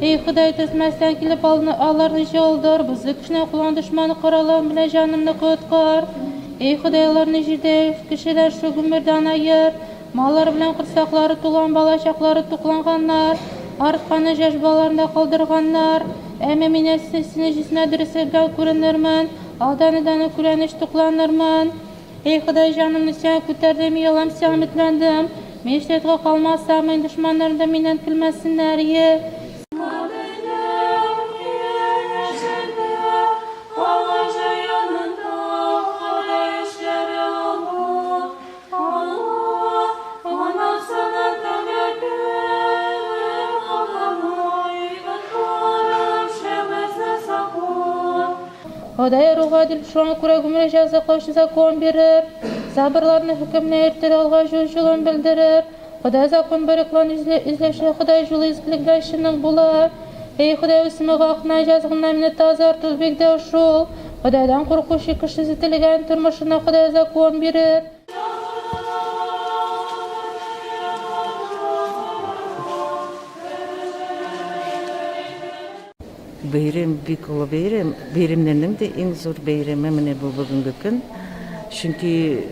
Эй, Ходай, түзмәстән килеп аларны җалдыр, бозык кешенең кулыннан дошман коралы белән җанымны коткар. Эй, Ходай, аларны җирдә кешедән шул гомердән аер. Маллары белән корсаклары тулган, балачаклары тукланганнар, артканны җәш балаларында калдырганнар. Әмма мин сине җисенә дөреслек белән күренермен, алдан-алдан ук күрәнеш тукланырмын. Эй, Ходай, җанымны Сиңа күтәрдем, оялам, Сиңа өметләндем. Мин оятка калмасам, минем дошманнарым да миннән көлмәсеннәр, е. Ходай ыругы гадел, шуңа күрә гомер җәзаклаучы закон бирер, сабырларны хөкеменә йөртер, алга җул җулын белдерер. Ходай закон боерыкларын эзләүче Ходай җулы изгелек белән чынлык була. Эй, Ходай, үсеме гакына, җазыгыннан мине тазарту бик дә шул. Ходайдан куркучы кеше үзе теләгән тормышына Ходай закон бирер. Бәйрәм бик олы бәйрәм. Бәйрәмнәрнең дә иң зур бәйрәме менә бу бүгенге көн. Чөнки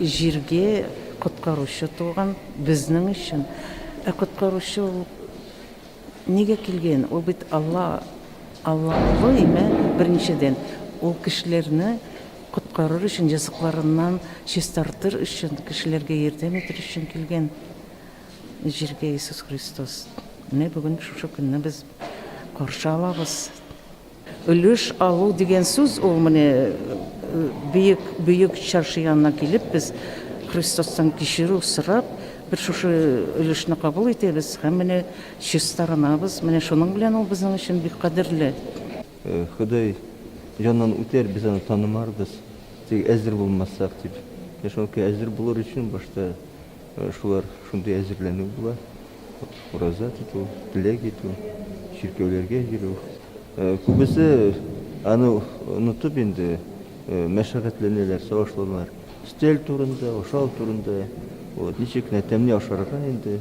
җиргә коткаручы туган безнең өчен. Ә коткаручы ул нигә килгән? Ул бит Алла, Алла улы име, беренчедән. Ул кешеләрне коткарыр өчен, языкларыннан чистартыр өчен, кешеләргә ярдәм итер өчен килгән. Җиргә Иисус Христос. Менә бүген шушы көнне без каршы алабыз. Өлеш алу дигән сүз ул менә бөек бөек чаршы янына килеп без Христостан кичерү сорап, бер шушы өлешне кабул итәбез һәм менә чистарынабыз. Менә шуның белән ул безнең өчен бик кадерле. Ходай җаннан үтәр, без аны танымарбыз, тик әзер булмасак дип. Шуңа күрә әзер булыр өчен башта Шулар шундый әзерләнү була. Ураза тоту, теләк итү, чиркәүләргә йөрү. Күбесе аны онытып инде мәшәкатьләнәләр, сагышланалар. Өстәл турында, ашау турында. Вот, ничек кенә тәмле ашарга инде.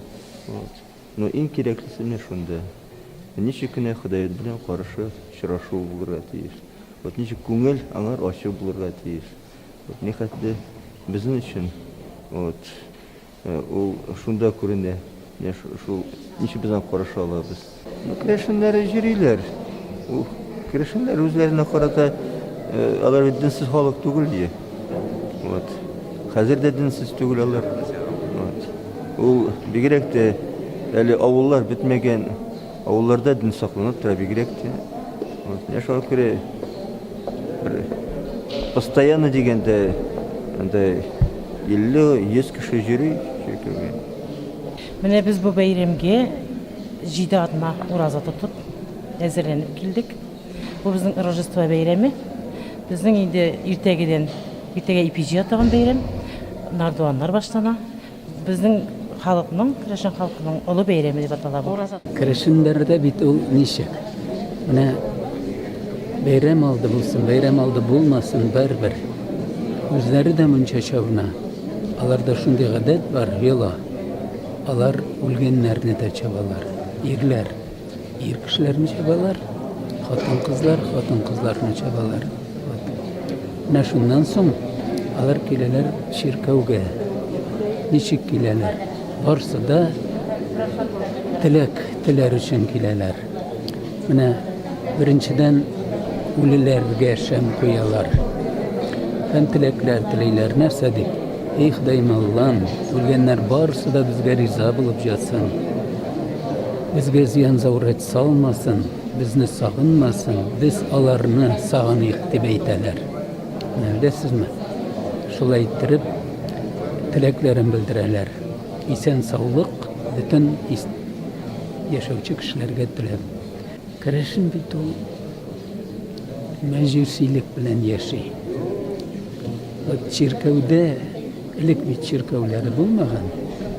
Вот. Но иң кирәклесе менә шунда. Ничек кенә Ходай белән каршы очрашу булырга тиеш. Вот ничек күңел аңар ачык булырга тиеш. Вот нихәтле безнең өчен вот ул шунда күренә. Менә шул ничек без аны каршы алабыз. Ну, керәшеннәр йөриләр. Ул керәшеннәр үзләренә карата алар бит денсез халык түгел ди. Вот. Хәзер дә денсез түгел алар. Вот. Ул бигрәк тә әле авыллар бетмәгән. Авылларда дин сакланып тора бигрәк тә. Вот. Менә шуңа күрә бер постоянно дигәндә анда 50-100 кеше йөри чиркәүгә. Менә без бу бәйрәмгә җиде атна ураза тотып әзерләнеп килдек. Бу безнең Рождество бәйрәме. Безнең инде иртәгедән, иртәгә ипи җыя торган бәйрәм, нардуаннар башлана. Безнең халыкның, керәшен халкының олы бәйрәме дип атала бу. Керәшеннәрдә бит ул ничек? Менә бәйрәм алды булсын, бәйрәм алды булмасын, барыбер. Үзләре дә мунча чабына. Аларда шундый гадәт бар, йола. Алар үлгәннәрне дә чабалар. Ирләр. Ир кешеләрне чабалар, хатын-кызлар хатын-кызларны чабалар. Вот. Менә шуннан соң алар киләләр чиркәүгә. Ничек киләләр? Барсы да теләк теләр өчен киләләр. Менә беренчедән үлеләргә шәм куялар. Һәм теләкләр телиләр. Нәрсә дип? Эй, Ходаем Аллам, үлгәннәр барысы да безгә риза булып ятсын. Безгә зыян-заурәт салмасын, безне сагынмасын, без аларны сагыныйк, дип әйтәләр. Менә беләсезме? Шулай иттереп, теләкләрен белдерәләр. Исән-саулык бөтен яшәүче кешеләргә теләп. Керәшен бит ул мәҗүсилек белән яши. Вот чиркәүдә элек бит чиркәүләре булмаган,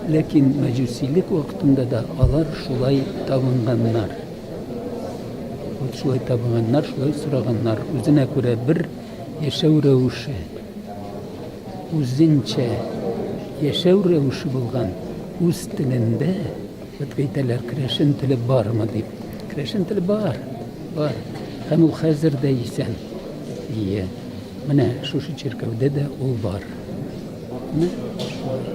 ләкин мәҗүсилек вакытында да алар шулай табынганнар. Вот шулай табынганнар, шулай сораганнар. Үзенә күрә бер яшәү рәвеше, үзенчә яшәү рәвеше булган, үз телендә, вот әйтәләр, керәшен теле бармы дип. Керәшен теле бар, бар. Һәм ул хәзер дә исән. Ие. Менә шушы чиркәүдә дә ул бар. Менә шулай.